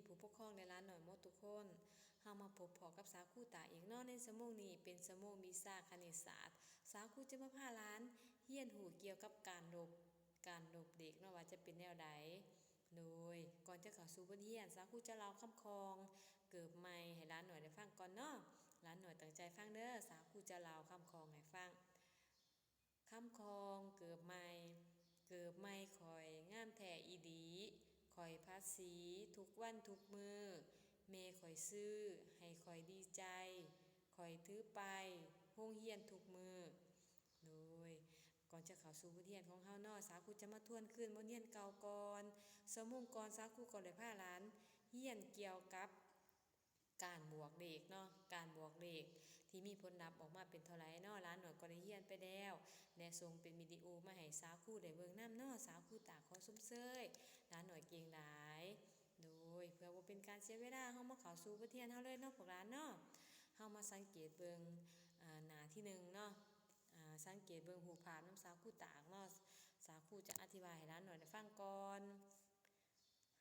ຜູ້ປົກຄອງ ແລະ ຫຼານນ້ອຍໝົດທຸກຄົນ, ເຮົາມາພົບພໍ້ກັບສາວຄູຕາອີກເນາະ. ໃນຊົ່ວໂມງນີ້ເປັນຊົ່ວໂມງວິຊາຄະນິດສາດ. ສາວຄູຈະມາພາຫຼານຮຽນຮູ້ກ່ຽວກັບການລົບ, ການລົບເລກເນາະ ວ່າຈະເປັນແນວໃດ. ໂດຍ ກ່ອນຈະເຂົ້າສູ່ບົດຮຽນ, ສາວຄູຈະເລົ່າຄຳຄອງເກີບໃໝ່ໃຫ້ຫຼານນ້ອຍໄດ້ຟັງກ່ອນເນາະ. ຫຼານນ້ອຍຕັ້ງໃຈຟັງເດີ, ສາວຄູຈະເລົ່າຄຳຄອງໃຫ້ຟັງ. ຄຳຄອງເກີບໃໝ່. ເກີບໃໝ່ຂ້ອຍງາມແທ້ອີ່ຫຼີ, ຂ້ອຍຜັດສີທຸກວັນທຸກມື້, ແມ່ຂ້ອຍຊື້ໃຫ້ຂ້ອຍດີໃຈ, ຂ້ອຍຖືໄປໂຮງຮຽນທຸກມື້. ໂດຍ ກ່ອນຈະເຂົ້າສູ່ບົດຮຽນຂອງເຮົາເນາະ, ສາວຄູຈະມາທວນຄືນບົດຮຽນເກົ່າກ່ອນ. ຊົ່ວໂມງກ່ອນ ສາວຄູກໍໄດ້ພາຫຼານຮຽນກ່ຽວກັບ ການບວກເລກເນາະ, ການບວກເລກທີ່ມີຜົນລັບອອກມາເປັນເທົ່າໃດເນາະ. ຫຼານນ້ອຍກໍໄດ້ຮຽນໄປແລ້ວ ແລະ ສົ່ງເປັນວິດີໂອມາໃຫ້ສາວຄູໄດ້ເບິ່ງນຳເນາະ. ສາວຄູຕາຂໍຊົມເຊີຍ, ຫຼານນ້ອຍເກັ່ງຫຼາຍ. ໂດຍ ເພື່ອບໍ່ເປັນການເສຍເວລາ, ເຮົາມາເຂົ້າສູ່ບົດຮຽນເຮົາເລີຍເນາະພວກຫຼານເນາະ. ເຮົາມາສັງເກດເບິ່ງ ອາ ໜ້າທີໜຶ່ງເນາະ, ອາ ສັງເກດເບິ່ງຮູບພາບນຳສາວຄູຕາເນາະ. ສາວຄູຈະອະທິບາຍໃຫ້ຫຼານນ້ອຍໄດ້ຟັງກ່ອນ.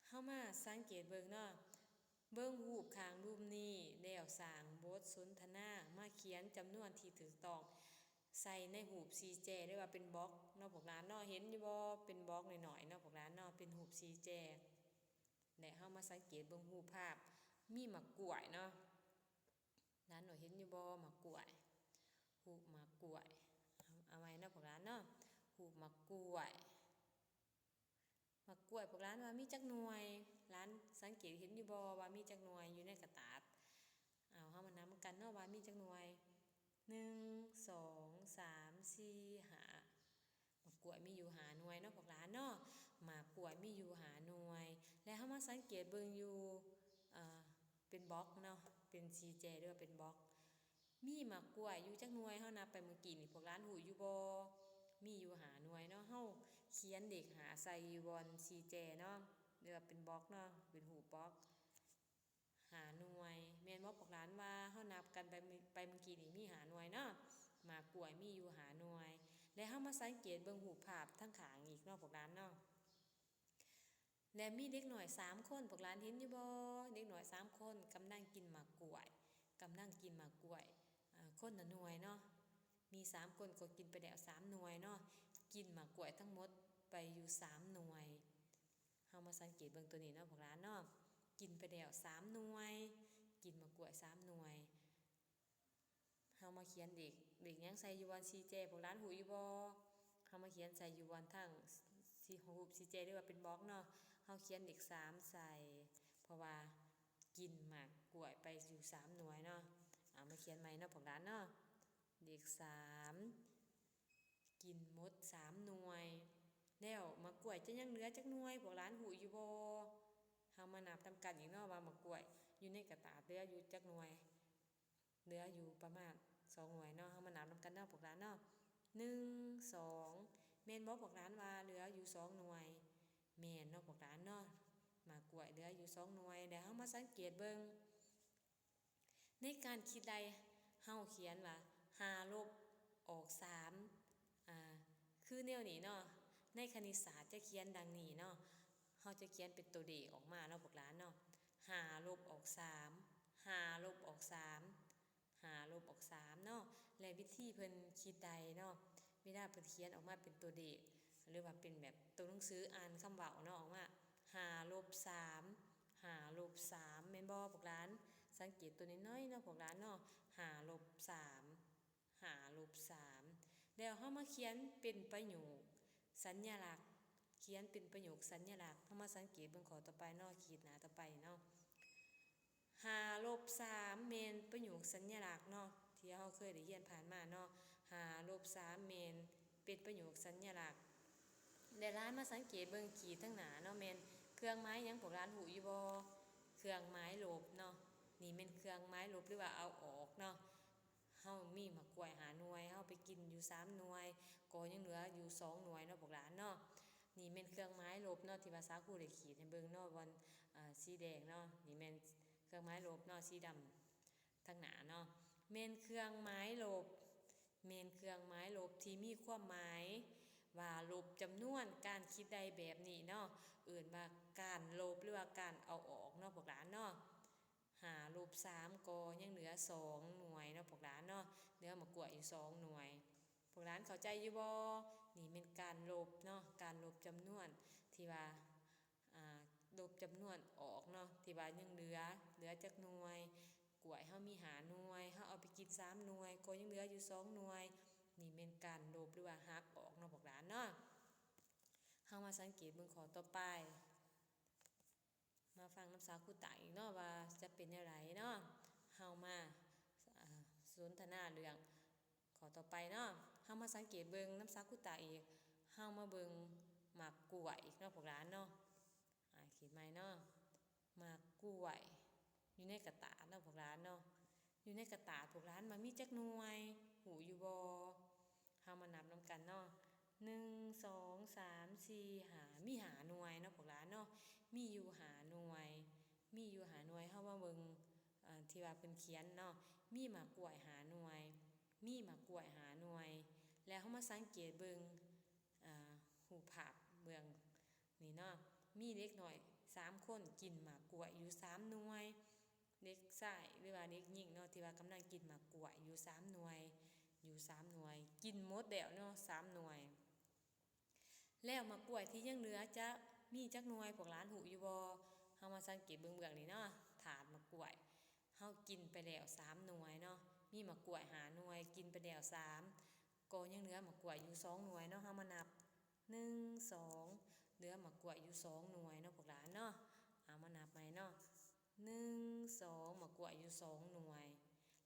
ເຮົາມາສັງເກດເບິ່ງເນາະ, ເບິ່ງຮູບຂ້າງລຸ່ມນີ້ ແລ້ວສ້າງບົດສົນທະນາມາຂຽນຈຳນວນທີ່ຖືກຕ້ອງໃສ່ໃນຮູບສີ່ແຈ ຫຼືວ່າເປັນບລັອກເນາະພວກຫຼານເນາະ. ເຫັນຢູ່ບໍ່? ເປັນບລັອກນ້ອຍໆເນາະພວກຫຼານເນາະ, ເປັນຮູບສີ່ແຈ. ແລະ ເຮົາມາສັງເກດເບິ່ງຮູບພາບ ມີໝາກກ້ວຍເນາະ. ຫຼານນ້ອຍເຫັນຢູ່ບໍ່? ໝາກກ້ວຍ, ຮູບໝາກກ້ວຍ. ເອົາ ເອົາໃໝ່ເນາະພວກຫຼານເນາະ, ຮູບໝາກກ້ວຍ. ໝາກກ້ວຍພວກຫຼານວ່າມີຈັກໜ່ວຍ? ຫຼານສັງເກດເຫັນຢູ່ບໍ່ວ່າມີຈັກໜ່ວຍຢູ່ໃນກະດາດ? ເອົາ ເຮົາມານັບນຳກັນເນາະວ່າມີຈັກໜ່ວຍ. ໜຶ່ງ ສອງ ສາມ ສີ່ ຫ້າ. ໝາກກ້ວຍມີຢູ່ຫ້າໜ່ວຍເນາະພວກຫຼານເນາະ, ໝາກກ້ວຍມີຢູ່ຫ້າໜ່ວຍ. ແລະ ເຮົາມາສັງເກດເບິ່ງຢູ່ ເອີ ເປັນບລັອກເນາະ, ເປັນສີ່ແຈ ຫຼືວ່າເປັນບລັອກ. ມີໝາກກ້ວຍຢູ່ຈັກໜ່ວຍ? ເຮົານັບໄປເມື່ອກີ້ນີ້ ພວກຫຼານຮູ້ຢູ່ບໍ່? ມີຢູ່ຫ້າໜ່ວຍເນາະ. ເຮົາຂຽນເລກຫ້າໃສ່ຢູ່ບ່ອນສີ່ແຈເນາະ ຫຼືວ່າເປັນບລັອກເນາະ, ເປັນຮູບບລັອກ ຫ້າໜ່ວຍ ແມ່ນບໍ່ພວກຫຼານ? ວ່າເຮົານັບກັນໄປ ໄປເມື່ອກີ້ນີ້ມີຫ້າໜ່ວຍເນາະ, ໝາກກ້ວຍມີຢູ່ຫ້າໜ່ວຍ. ແລະ ເຮົາມາສັງເກດເບິ່ງຮູບພາບທາງຂ້າງອີກເນາະພວກຫຼານເນາະ. ແລະ ມີເດັກນ້ອຍສາມຄົນ, ພວກຫຼານເຫັນຢູ່ບໍ່? ເດັກນ້ອຍສາມຄົນກຳລັງກິນໝາກກ້ວຍ, ກຳລັງກິນໝາກກ້ວຍ ເອີ ຄົນລະໜ່ວຍເນາະ. ມີສາມຄົນກໍກິນໄປແລ້ວສາມໜ່ວຍເນາະ, ກິນໝາກກ້ວຍທັງໝົດໄປຢູ່ສາມໜ່ວຍ. ເຮົາມາສັງເກດເບິ່ງໂຕນີ້ເນາະພວກຫຼານເນາະ, ກິນໄປແລ້ວສາມໜ່ວຍ, ກິນໝາກກ້ວຍສາມໜ່ວຍ. ເຮົາມາຂຽນເລກ ເລກຫຍັງໃສ່ຢູ່ບ່ອນສີ່ແຈ ພວກຫຼານຮູ້ຢູ່ບໍ່? ເຮົາມາຂຽນໃສ່ຢູ່ບ່ອນທາງ ສີ່ ຮູບສີ່ແຈ ຫຼືວ່າເປັນບລັອກເນາະ. ເຮົາຂຽນເລກສາມໃສ່ ເພາະວ່າກິນໝາກກ້ວຍໄປຢູ່ສາມໜ່ວຍເນາະ. ເອົາມາຂຽນໃໝ່ເນາະພວກຫຼານເນາະ, ເລກສາມ ກິນໝົດສາມໜ່ວຍ. ແລ້ວໝາກກ້ວຍຈະຍັງເຫຼືອຈັກໜ່ວຍ ພວກຫຼານຮູ້ຢູ່ບໍ່? ເຮົາມານັບນຳກັນອີກເນາະວ່າໝາກກ້ວຍຢູ່ໃນກະດາດເຫຼືອຢູ່ຈັກໜ່ວຍ. ເຫຼືອຢູ່ປະມານສອງໜ່ວຍເນາະ. ເຮົາມານັບນຳກັນເນາະພວກຫຼານເນາະ, ໜຶ່ງ ສອງ. ແມ່ນບໍ່ພວກຫຼານວ່າເຫຼືອຢູ່ສອງໜ່ວຍ? ແມ່ນເນາະພວກຫຼານເນາະ, ໝາກກ້ວຍເຫຼືອຢູ່ສອງໜ່ວຍ. ແລ້ວເຮົາມາສັງເກດເບິ່ງ ໃນການຄິດໄລ່ ເຮົາຂຽນວ່າຫ້າລົບອອກສາມ ອາ ຄືແນວນີ້ເນາະ. ໃນຄະນິດສາດຈະຂຽນດັ່ງນີ້ເນາະ, ເຮົາຈະຂຽນເປັນຕົວເລກອອກມາເນາະພວກຫຼານເນາະ, ຫ້າລົບອອກສາມ ຫ້າລົບອອກສາມ ຫ້າລົບອອກສາມເນາະ. ແລະ ວິທີເພິ່ນຄິດໄລ່ເນາະ ເວລາເພິ່ນຂຽນອອກມາເປັນຕົວເລກ ຫຼືວ່າເປັນແບບຕົວໜັງສືອ່ານຄຳເວົ້າເນາະ ອອກມາ ຫ້າລົບສາມ ຫ້າລົບສາມ ແມ່ນບໍ່ພວກຫຼານ? ສັງເກດຕົວນ້ອຍໆເນາະພວກຫຼານເນາະ, ຫ້າລົບສາມ ຫ້າລົບສາມ. ແລ້ວເຮົາມາຂຽນເປັນປະໂຫຍກສັນຍະລັກ, ຂຽນເປັນປະໂຫຍກສັນຍະລັກ. ເຮົາມາສັງເກດເບິ່ງຂໍ້ຕໍ່ໄປເນາະ, ຂີດໜ້າຕໍ່ໄປເນາະ. ຫ້າລົບສາມ ແມ່ນປະໂຫຍກສັນຍະລັກເນາະ ທີ່ເຮົາເຄີຍໄດ້ຮຽນຜ່ານມາເນາະ, ຫ້າລົບສາມ ແມ່ນເປັນປະໂຫຍກສັນຍະລັກ. ແລະ ຫຼານມາສັງເກດເບິ່ງຂີດທາງໜ້າເນາະ, ແມ່ນເຄື່ອງໝາຍຫຍັງ? ພວກຫຼານຮູ້ຢູ່ບໍ່? ເຄື່ອງໝາຍລົບເນາະ, ນີ້ແມ່ນເຄື່ອງໝາຍລົບ ຫຼືວ່າເອົາອອກເນາະ. ເຮົາມີໝາກກ້ວຍຫ້າໜ່ວຍ, ເຮົາໄປກິນຢູ່ສາມໜ່ວຍ, ກໍຍັງເຫຼືອຢູ່ສອງໜ່ວຍເນາະພວກຫຼານເນາະ. ນີ້ແມ່ນເຄື່ອງໝາຍລົບເນາະ ທີ່ວ່າສາຄູໄດ້ຂີດໃຫ້ເບິ່ງເນາະ, ບ່ອນ ອາ ສີແດງເນາະ, ນີ້ແມ່ນເຄື່ອງໝາຍລົບເນາະ, ສີດຳທາງໜ້າເນາະ, ແມ່ນເຄື່ອງໝາຍລົບ, ແມ່ນເຄື່ອງໝາຍລົບທີ່ມີຄວາມໝາຍວ່າລົບຈຳນວນ. ການຄິດໄລ່ແບບນີ້ເນາະ ເອີ້ນວ່າ ການລົບ ຫຼືວ່າການເອົາອອກເນາະພວກຫຼານເນາະ. ຫ້າລົບສາມກໍຍັງເຫຼືອສອງໜ່ວຍເນາະພວກຫຼານເນາະ, ເຫຼືອໝາກກ້ວຍຢູ່ສອງໜ່ວຍ. ພວກຫຼານເຂົ້າໃຈຢູ່ບໍ່? ນີ້ແມ່ນການລົບເນາະ, ການລົບຈຳນວນທີ່ວ່າ ອ່າ ລົບຈຳນວນອອກເນາະ ທີ່ວ່າຍັງເຫຼືອ, ເຫຼືອຈັກໜ່ວຍ, ກ້ວຍເຮົາມີຫ້າໜ່ວຍ ເຮົາເອົາໄປກິນສາມໜ່ວຍ ກໍຍັງເຫຼືອຢູ່ສອງໜ່ວຍ. ນີ້ແມ່ນການລົບ ຫຼືວ່າຫັກອອກເນາະພວກຫຼານເນາະ. ເຮົາມາສັງເກດເບິ່ງຂໍ້ຕໍ່ໄປ. ມາຟັງນຳສາວຄູຕາອີກເນາະ ວ່າຈະເປັນແນວໃດເນາະ. ເຮົາມາ ເອີ່ ສົນທະນາເລື່ອງຂໍ້ຕໍ່ໄປເນາະ. ເຮົາມາສັງເກດເບິ່ງນຳສາວຄູຕາອີກ. ເຮົາມາເບິ່ງໝາກກ້ວຍອີກເນາະພວກຫຼານເນາະ. ອາ ຂີດໃໝ່ເນາະ. ໝາກກ້ວຍຢູ່ໃນກະດາດເນາະພວກຫຼານເນາະ. ຢູ່ໃນກະດາດພວກຫຼານວ່າມີຈັກໜ່ວຍ ຮູ້ຢູ່ບໍ່? ເຮົາມານັບນຳກັນເນາະ. ໜຶ່ງ ສອງ ສາມ ສີ່ ຫ້າ ມີຫ້າໜ່ວຍເນາະພວກຫຼານເນາະ. ມີຢູ່ຫ້າໜ່ວຍ, ມີຢູ່ຫ້າໜ່ວຍ. ເຮົາມາເບິ່ງ ເອີ່ ທີ່ວ່າເພິ່ນຂຽນເນາະ. ມີໝາກກ້ວຍຫ້າໜ່ວຍ, ມີໝາກກ້ວຍຫ້າໜ່ວຍ. ແລ້ວເຮົາມາສັງເກດເບິ່ງ ອາ ຮູບພາບເບື້ອງນີ້ເນາະ. ມີເດັກນ້ອຍສາມຄົນກິນໝາກກ້ວຍຢູ່ສາມໜ່ວຍ. ເດັກຊາຍ ຫຼືວ່າເດັກຍິງເນາະ ທີ່ວ່າກຳລັງກິນໝາກກ້ວຍຢູ່ສາມໜ່ວຍ, ຢູ່ສາມໜ່ວຍ ກິນໝົດແລ້ວເນາະ ສາມໜ່ວຍ. ແລ້ວໝາກກ້ວຍທີ່ຍັງເຫຼືອຈະມີຈັກໜ່ວຍ ພວກຫຼານຮູ້ຢູ່ບໍ່? ເຮົາມາສັງເກດເບິ່ງເບື້ອງນີ້ເນາະ, ຖາດໝາກກ້ວຍ ເຮົາກິນໄປແລ້ວສາມໜ່ວຍເນາະ, ມີໝາກກ້ວຍຫ້າໜ່ວຍ ກິນໄປແລ້ວສາມ ກໍຍັງເຫຼືອໝາກກ້ວຍຢູ່ສອງໜ່ວຍເນາະ. ເຮົາມານັບ ໜຶ່ງ ສອງ ເຫຼືອໝາກກ້ວຍຢູ່ສອງໜ່ວຍເນາະພວກຫຼານເນາະ. ເອົາມານັບໃໝ່ເນາະ. ໜຶ່ງ ສອງ ໝາກກ້ວຍຢູ່ສອງໜ່ວຍ.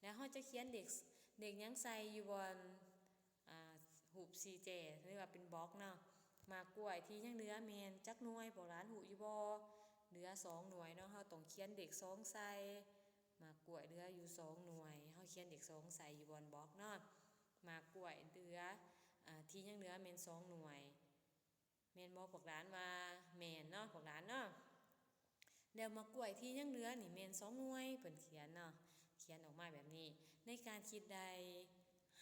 ແລ້ວເຮົາຈະຂຽນເລກ ເລກຫຍັງໃສ່ຢູ່ບ່ອນ ອາ ຮູບສີ່ແຈ ຫຼືວ່າເປັນບລັອກເນາະ. ໝາກກ້ວຍທີ່ຍັງເຫຼືອແມ່ນຈັກໜ່ວຍ ພວກຫຼານຮູ້ຢູ່ບໍ່? ເຫຼືອສອງໜ່ວຍເນາະ, ເຮົາຕ້ອງຂຽນເລກສອງໃສ່. ໝາກກ້ວຍເຫຼືອຢູ່ສອງໜ່ວຍ, ເຮົາຂຽນເລກສອງໃສ່ຢູ່ບ່ອນບລັອກເນາະ. ໝາກກ້ວຍເຫຼືອ ອາ ທີ່ຍັງເຫຼືອແມ່ນສອງໜ່ວຍ. ແມ່ນບໍ່ພວກຫຼານວ່າແມ່ນເນາະ ພວກຫຼານເນາະ? ແລ້ວໝາກກ້ວຍທີ່ຍັງເຫຼືອນີ້ແມ່ນສອງໜ່ວຍ ເພິ່ນຂຽນເນາະ, ຂຽນອອກມາແບບນີ້. ໃນການຄິດໄດ້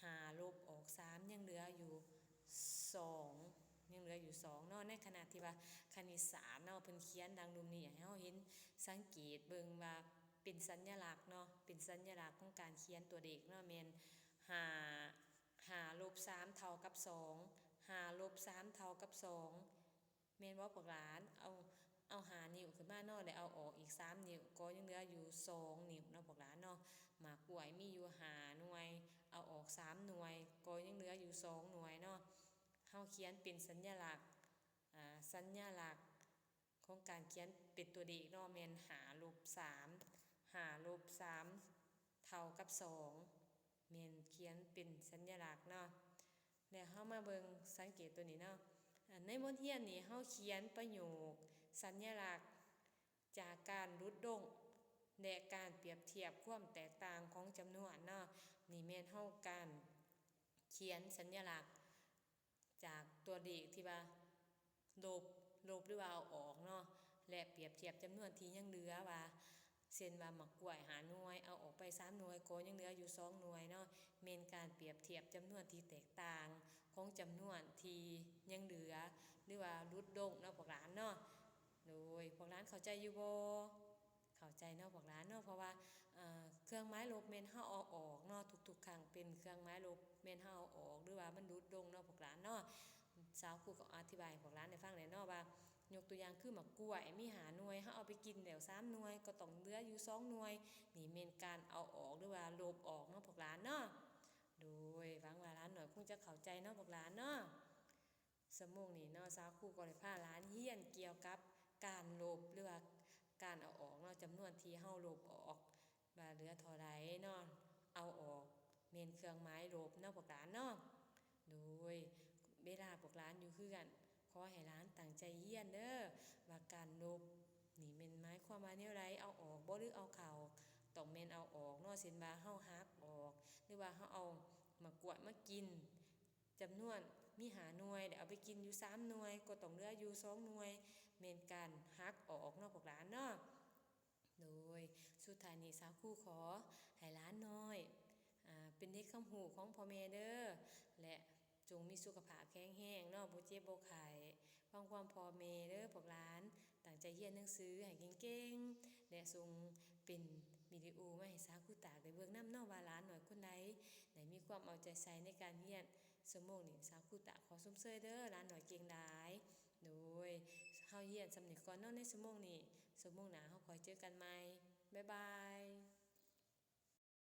ຫ້າລົບອອກສາມ ຍັງເຫຼືອຢູ່ສອງ, ຍັງເຫຼືອຢູ່ສອງເນາະ. ໃນຂະນະທີ່ວ່າຄະນິດສາດເນາະ ເພິ່ນຂຽນດັ່ງລຸ່ມນີ້ ໃຫ້ເຮົາເຫັນ ສັງເກດເບິ່ງວ່າເປັນສັນຍະລັກເນາະ, ເປັນສັນຍະລັກຂອງການຂຽນຕົວເລກເນາະ, ແມ່ນ ຫ້າ ຫ້າລົບສາມເທົ່າກັບສອງ, ຫ້າລົບສາມເທົ່າກັບສອງ ແມ່ນບໍ່ພວກຫຼານ? ເອົາ ເອົາຫ້ານິ້ວຂຶ້ນມາເນາະ ແລ້ວເອົາອອກອີກສາມນິ້ວ ກໍຍັງເຫຼືອຢູ່ສອງນິ້ວເນາະພວກຫຼານເນາະ. ໝາກກ້ວຍມີຢູ່ຫ້າໜ່ວຍ ເອົາອອກສາມໜ່ວຍ ກໍຍັງເຫຼືອຢູ່ສອງໜ່ວຍເນາະ. ເຮົາຂຽນເປັນສັນຍະລັກ ອາ ສັນຍະລັກ ຂອງການຂຽນເປັນຕົວເລກເນາະ ແມ່ນຫ້າລົບສາມ, ຫ້າລົບສາມເທົ່າກັບສອງ ແມ່ນຂຽນເປັນສັນຍະລັກເນາະ. ແລ້ວເຮົາມາເບິ່ງສັງເກດຕົວນີ້ເນາະ. ອາ ໃນບົດຮຽນນີ້ເຮົາຂຽນປະໂຫຍກສັນຍະລັກຈາກການຫຼຸດລົງ ແລະ ການປຽບທຽບຄວາມແຕກຕ່າງຂອງຈຳນວນເນາະ. ນີ້ແມ່ນເຮົາການຂຽນສັນຍະລັກ ຈາກຕົວເລກທີ່ວ່າລົບ ລົບ ຫຼືວ່າເອົາອອກເນາະ ແລະ ປຽບທຽບຈຳນວນທີ່ຍັງເຫຼືອວ່າ ເຊັ່ນວ່າໝາກກ້ວຍຫ້າໜ່ວຍ ເອົາອອກໄປສາມໜ່ວຍ ກໍຍັງເຫຼືອຢູ່ສອງໜ່ວຍເນາະ. ແມ່ນການປຽບທຽບຈຳນວນທີ່ແຕກຕ່າງຂອງຈຳນວນທີ່ຍັງເຫຼືອ ຫຼືວ່າຫຼຸດລົງເນາະພວກຫຼານເນາະ. ໂດຍ ພວກຫຼານເຂົ້າໃຈຢູ່ບໍ່? ເຂົ້າໃຈເນາະພວກຫຼານເນາະ ເພາະວ່າ ເອີ່ ເຄື່ອງໝາຍລົບແມ່ນເຮົາເອົາອອກເນາະ, ທຸກໆຄັ້ງເປັນເຄື່ອງໝາຍລົບແມ່ນເຮົາເອົາອອກ ຫຼືວ່າມັນຫຼຸດລົງເນາະພວກຫຼານເນາະ. ສາວຄູກໍອະທິບາຍໃຫ້ພວກຫຼານໄດ້ຟັງແລ້ວເນາະວ່າ ຍົກຕົວຢ່າງຄືໝາກກ້ວຍມີຫ້າໜ່ວຍ ເຮົາເອົາໄປກິນແລ້ວສາມໜ່ວຍ ກໍຕ້ອງເຫຼືອຢູ່ສອງໜ່ວຍ. ນີ້ແມ່ນການເອົາອອກ ຫຼືວ່າລົບອອກເນາະພວກຫຼານເນາະ. ໂດຍ ຫວັງວ່າຫຼານນ້ອຍຄົງຈະເຂົ້າໃຈເນາະພວກຫຼານເນາະ. ຊົ່ວໂມງນີ້ເນາະ ສາວຄູກໍໄດ້ພາຫຼານຮຽນກ່ຽວກັບການລົບ ຫຼືວ່າການເອົາອອກເນາະ, ຈຳນວນທີ່ເຮົາລົບອອກວ່າເຫຼືອເທົ່າໃດເນາະ, ເອົາອອກແມ່ນເຄື່ອງໝາຍລົບເນາະພວກຫຼານເນາະ. ໂດຍ ເວລາພວກຫຼານຢູ່ເຮືອນ ຂໍໃຫ້ຫຼານຕັ້ງໃຈຮຽນເດີ ວ່າການລົບນີ້ແມ່ນໝາຍຄວາມວ່າແນວໃດ, ເອົາອອກບໍ່ ຫຼືເອົາເຂົ້າ? ຕ້ອງແມ່ນເອົາອອກເນາະ, ເຊັ່ນວ່າເຮົາຫັກອອກ ຫຼືວ່າເຮົາເອົາໝາກກ້ວຍມາກິນ ຈຳນວນມີຫ້າໜ່ວຍ ແລ້ວເອົາໄປກິນຢູ່ສາມໜ່ວຍ ກໍຕ້ອງເຫຼືອຢູ່ສອງໜ່ວຍ ແມ່ນການຫັກອອກເນາະພວກຫຼານເນາະ. ໂດຍ ສຸດທ້າຍນີ້ສາວຄູຂໍໃຫ້ຫຼານນ້ອຍ ອາ ເປັນເດັກຄຳຮູ້ຂອງພໍ່ແມ່ເດີ ແລະ ຈົ່ງມີສຸຂະພາບແຂງແຮງເນາະ, ບໍ່ເຈັບບໍ່ໄຂ້, ຟັງຄວາມພໍ່ແມ່ເດີພວກຫຼານ, ຕັ້ງ ໃຈຮຽນໜັງສືໃຫ້ເກັ່ງໆ ແລະ ສົ່ງເປັນວິດີໂອມາໃຫ້ສາວຄູຕາໄດ້ເບິ່ງນຳເນາະ ວ່າຫຼານນ້ອຍຄົນໃດໄດ້ມີຄວາມເອົາໃຈໃສ່ໃນການຮຽນ. ຊົ່ວໂມງນີ້ສາວຄູຕາຂໍຊົມເຊີຍເດີ້ ຫຼານນ້ອຍເກັ່ງຫຼາຍ. ໂດຍ ເຮົາຮຽນສ່ຳນີ້ກ່ອນເນາະໃນຊົ່ວໂມງນີ້. ຊົ່ວໂມງໜ້າເຮົາຄ່ອຍເຈີກັນໃໝ່. ບາຍບາຍ.